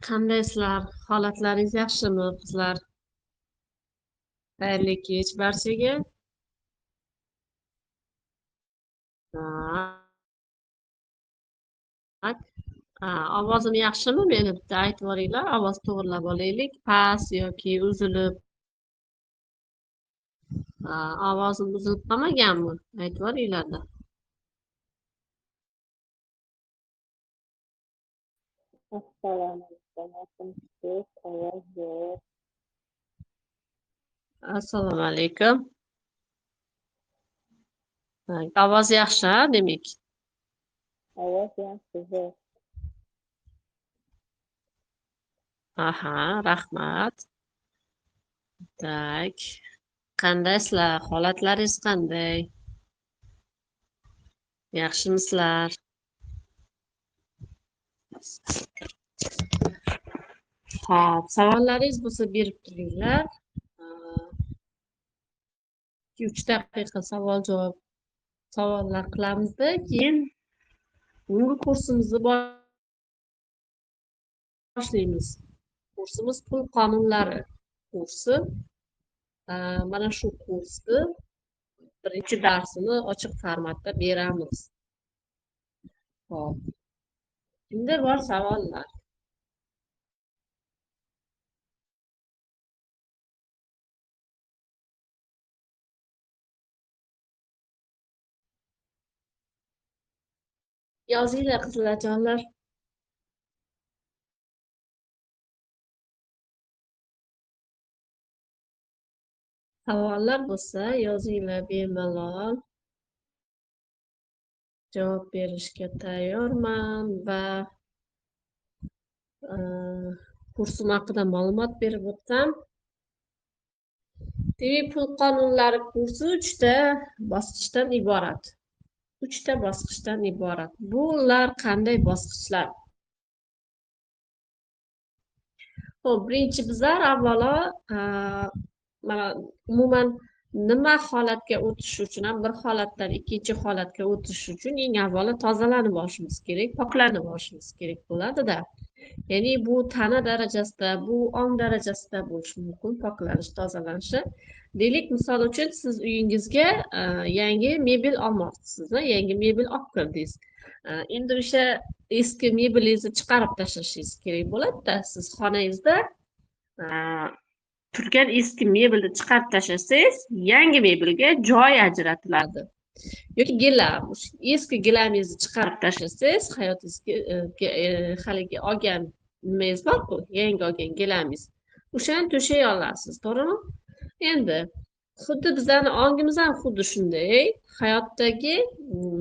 Qandaysizlar? Holatlaringiz yaxshimi, qizlar? Xayrli kech barchaga. Tak. Ovozim yaxshimi? Meni bitta aytib yuboringlar, ovoz to'g'rilab olaylik. Past yoki uzilib. Ovozim uzilib qolmaganmi? Aytib yuboringlarda. Assalomu alaykum. Ovoz yo'q. Assalomu alaykum. Ovoz yaxshi, demak. Ovoz yaxshi, zo'r. Aha, rahmat. Tak. Qandaysizlar? Holatlaringiz qanday? Yaxshimisizlar? Xo'p, savollaringiz bo'lsa berib turinglar. 2-3 daqiqa savol-javob savollar qilamizda, keyin bugungi kursimizni boshlaymiz. Kursimiz pul qonunlari kursi. Mana shu kursni birinchi darsini ochiq formatda beramiz. Xo'p. Kimda bor savollar? Yozinglar qizlarjonlar. Savollar bo'lsa yozinglar bemalol. Javob berishga tayyorman va kursim haqida ma'lumot berib o'tsam. Demak, pul qonunlari kursi 3 ta bosqichdan iborat. 3 ta bosqichdan iborat. Bular qanday bosqichlar? Xo'p, birinchi bizlar avvalo mana umuman nima holatga o'tish uchun ham bir holatdan ikkinchi holatga o'tish uchun eng avvalo tozalanib olishimiz kerak, poklanib olishimiz kerak bo'ladi-da. Ya'ni bu tana darajasida, bu ong darajasida bo'lishi mumkin poklanish, tozalanishi. Deylik, misol uchun siz uyingizga yangi mebel olmoqchisiz, yangi mebel olib kirdingiz. Endi o'sha eski mebelingizni chiqarib tashlashingiz kerak bo'ladi-da. Siz xonangizda turgan eski mebelni chiqarib tashlasangiz, yangi mebelga joy ajratiladi. Yoki gilam, eski gilamingizni chiqarib tashlasangiz, hayotingizga haligi olgan nimangiz bor-ku, yangi olgan gilamingiz. O'shani to'shay olasiz, to'g'rimi? Endi xuddi bizlarning ongimiz ham xuddi shunday. Hayotdagi,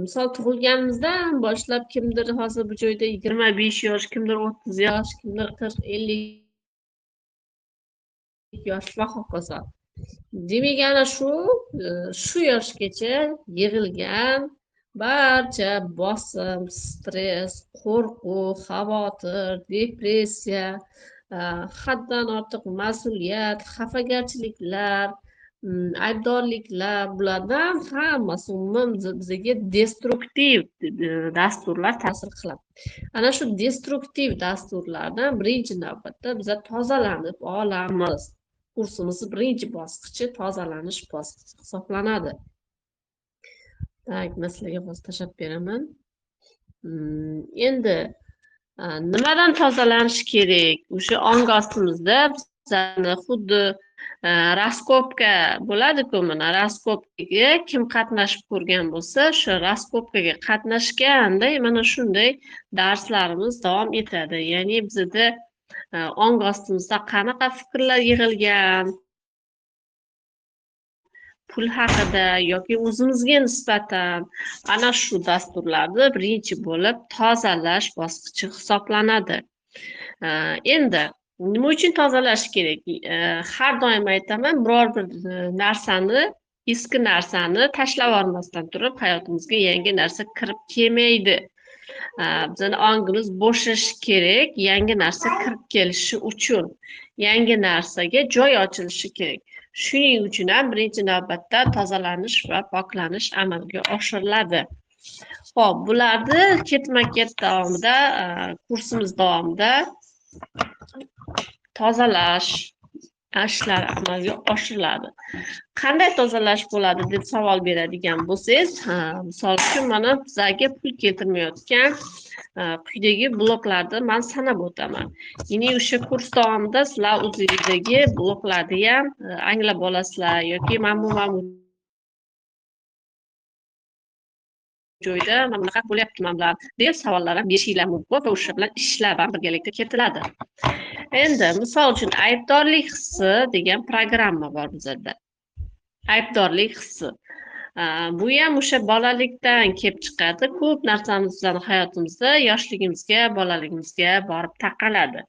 misol tug'ilganimizdan boshlab kimdir hozir bu joyda 25 yosh, kimdir 30 yosh, kimdir 40, 50 yosh va hokazo. Demak, ana shu yoshgacha yig'ilgan barcha bosim, stress, qo'rquv, xavotir, depressiya, haddan ortiq mas'uliyat, xafagarchiliklar, aybdorliklar, bulardan hammasi umuman bizga destruktiv dasturlar ta'sir qiladi. Ana shu destruktiv dasturlardan birinchi navbatda biz tozalanib olamiz. Kursimizni birinchi bosqichi tozalanish bosqichi hisoblanadi. Tak, men sizlarga hozir tashlab beraman. Endi nimadan tozalanish kerak? O'sha ong ostimizda bizani xuddi raskopka bo'ladi-ku, mana raskopkaga kim qatnashib ko'rgan bo'lsa, o'sha raskopkaga qatnashganda mana shunday darslarimiz davom etadi. Ya'ni bizda ong ostimizda qanaqa fikrlar yig'ilgan pul haqida yoki o'zimizga nisbatan, ana shu dasturlarni birinchi bo'lib tozalash bosqichi hisoblanadi. Endi nima uchun tozalash kerak? Har doim aytaman, biror bir narsani, eski narsani tashlab yubormasdan turib hayotimizga yangi narsa kirib kelmaydi. Bizning ongimiz bo'shashi kerak, yangi narsa kirib kelishi uchun, yangi narsaga joy ochilishi kerak. Shuning uchun ham birinchi navbatda tozalanish va poklanish amalga oshiriladi. Xo'p, bularni ketma-ket davomida, kursimiz davomida Tozalash ishlari amalga oshiriladi. Qanday tozalash bo'ladi deb savol beradigan bo'lsangiz, misol uchun mana bizlarga pul keltirmayotgan quyidagi bloklarni man sanab o'taman. Ya'ni o'sha kurs davomida sizlar o'zingizdagi bloklarni ham anglab olasizlar yoki mana bu joyda mana bunaqa bo'lyapti mana bular deb savollar ham berishinglar mumkin va o'sha bilan ishlar ham birgalikda ketiladi. Endi misol uchun aybdorlik hissi degan programma bor bizada. Aybdorlik hissi. Bu ham o'sha bolalikdan kelib chiqadi. Ko'p narsamiz bizning hayotimizda yoshligimizga, bolaligimizga borib taqaladi.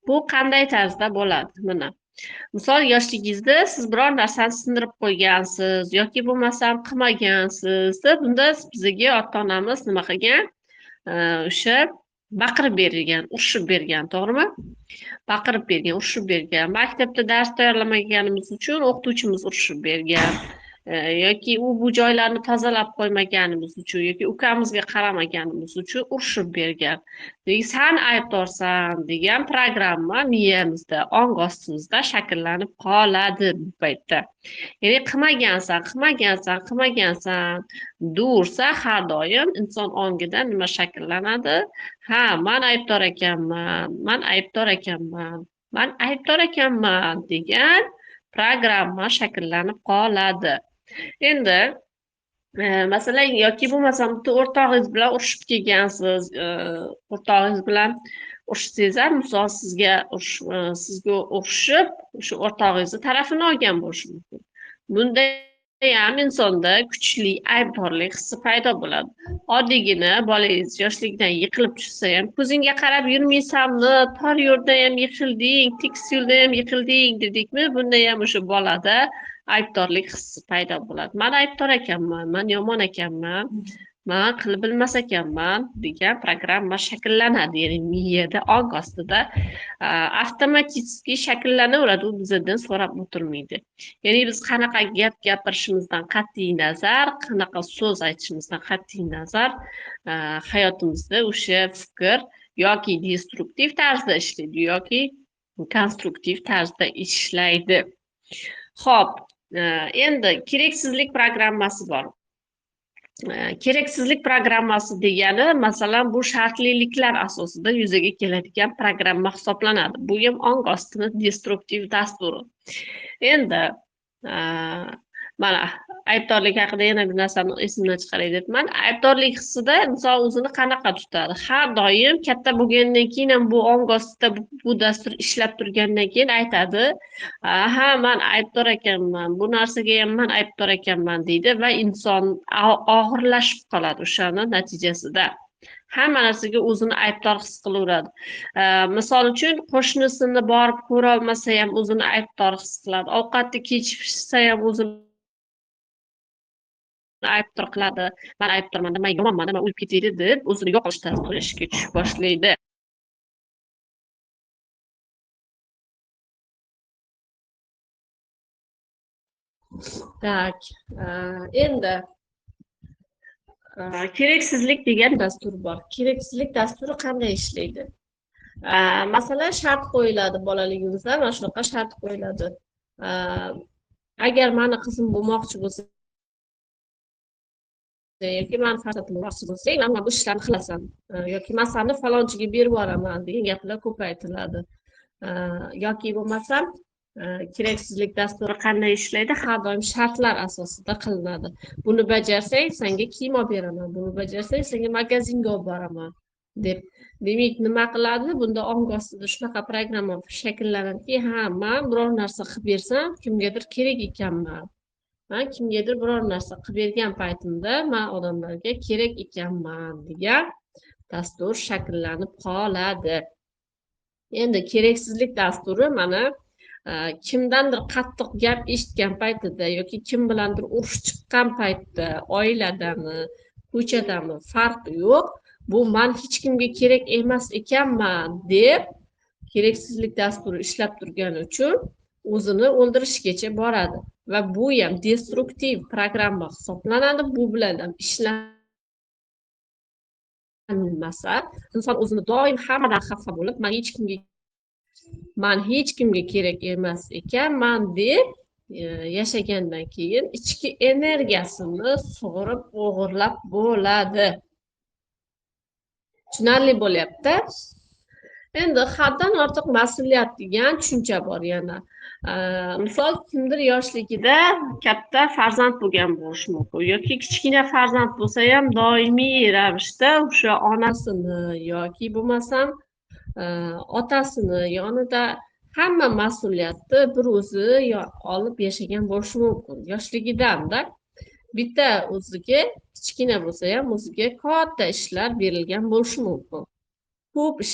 Bu qanday tarzda bo'ladi? Mana misol yoshligingizda siz biror narsani sindirib qo'ygansiz yoki bo'lmasam qilmagansiz, bunda bizga ota-onamiz nima qilgan? O'sha baqirib bergan, urishib bergan, to'g'rimi? Baqirib bergan, urishib bergan. Maktabda dars tayyorlamaganimiz uchun o'qituvchimiz urishib bergan. Yoki u bu joylarni tozalab qo'ymaganimiz uchun yoki ukamizga qaramaganimiz uchun urishib bergan. Demak, san aybdorsan degan programma miyamizda, ong ostimizda shakllanib qoladi bu paytda. Ya'ni qilmagansan, qilmagansan, qilmagansan dursa har doim inson ongida nima shakllanadi? Ha, man aybdor ekanman, man aybdor ekanman, man aybdor ekanman degan programma shakllanib qoladi. Endi masalan yoki bo'lmasam bitta o'rtog'ingiz bilan urushib kelgansiz, o'rtog'ingiz bilan urushsangiz ham, misol sizga sizga urushib, o'sha o'rtog'ingizni tarafini olgan bo'lishi mumkin. Bunda ham insonda kuchli aybdorlik hissi paydo bo'ladi. Oddiygina bolangiz yoshligidan yiqilib tushsa ham, ko'zingga qarab yurmaysanmi, tor yo'lda ham yiqilding, tekis yo'lda ham yiqilding dedikmi, bunda ham o'sha bolada aybdorlik hissi paydo bo'ladi. Men aybdor ekanman, men yomon ekanman, men qilib bilmas ekanman degan programma shakllanadi. Ya'ni miyada, ong ostida avtomatik shakllanaveradi, u bizdan so'rab o'tirmaydi. Ya'ni biz qanaqa gap gapirishimizdan qat'iy nazar, qanaqa so'z aytishimizdan qat'iy nazar, hayotimizda o'sha fikr yoki destruktiv tarzda ishlaydi yoki konstruktiv tarzda ishlaydi. Xo'p, endi keraksizlik programmasi bor. Keraksizlik programmasi degani, masalan, bu shartliliklar asosida yuzaga keladigan programma hisoblanadi. Bu ham ong ostini destruktiv dasturi. Endi mana aybdorlik haqida yana bir narsani esimdan chiqaray debman. Aybdorlik hissida inson o'zini qanaqa tutadi? Har doim katta bo'lgandan keyin ham bu ong ostida bu dastur ishlab turgandan keyin aytadi, aha, men aybdor ekanman, bu narsaga ham men aybdor ekanman deydi va inson og'irlashib qoladi o'shani natijasida. Hamma narsaga o'zini aybdor his qilaveradi. Misol uchun qo'shnisini borib ko'ra olmasa ham o'zini aybdor his qiladi. Ovqatni kech pishsa ham o'zini aybdor qiladi. Men aybdorman, men yomonman, men o'lib ketaydi deb o'zini yo'qolish dasturi ishga tushib boshlaydi. Tak, endi keraksizlik degan dastur bor. Keraksizlik dasturi qanday ishlaydi? Masalan, shart qo'yiladi bolaligimizda, mana shunaqa shart qo'yiladi. Agar meni qizim bo'lmoqchi bo'lsa yoki meni farzandim bo'lmoqchi bo'lsang, men bu ishlarni qilasan yoki men seni falonchiga berib yuboraman degan gaplar ko'p aytiladi. Yoki bo'lmasam keraksizlik dasturi qanday ishlaydi? Har doim shartlar asosida qilinadi. Buni bajarsang, senga kiyim olib beraman, buni bajarsang, senga magazinga olib boraman deb. Demak, nima qiladi? Bunda ong ostida shunaqa programma shakllanadiki, ha, men biror narsa qilib bersam, kimgadir kerak ekanman. Men kimgadir biror narsa qilib bergan paytimda men odamlarga kerak ekanman degan dastur shakllanib qoladi. Endi keraksizlik dasturi mana kimdandir qattiq gap eshitgan paytida yoki kim bilandir urush chiqqan paytda, oiladami, ko'chadami farqi yo'q. Bu men hech kimga kerak emas ekanman deb keraksizlik dasturi ishlab turgani uchun o'zini o'ldirishgacha boradi va bu ham destruktiv programma hisoblanadi. Bu bilan ham ishlanmasa, inson o'zini doim hammadan xafa bo'lib, men hech kimga Man hech kimga kerak emas ekanman deb yashagandan keyin ichki energiyasini sug'urib, o'g'irlab bo'ladi. Tushunarli bo'lyapti. Endi haddan ortiq mas'uliyat degan tushuncha bor yana. Misol, kimdir yoshligida katta farzand bo'lgan bo'lishi mumkin yoki kichkina farzand bo'lsa ham doimiy ravishda o'sha onasini yoki bo'lmasam otasini yonida hamma mas'uliyatni bir o'zi olib yashagan bo'lishi mumkin yoshligidanda. Bitta o'ziga kichkina bo'lsa ham o'ziga katta ishlar berilgan bo'lishi mumkin, ko'p ish.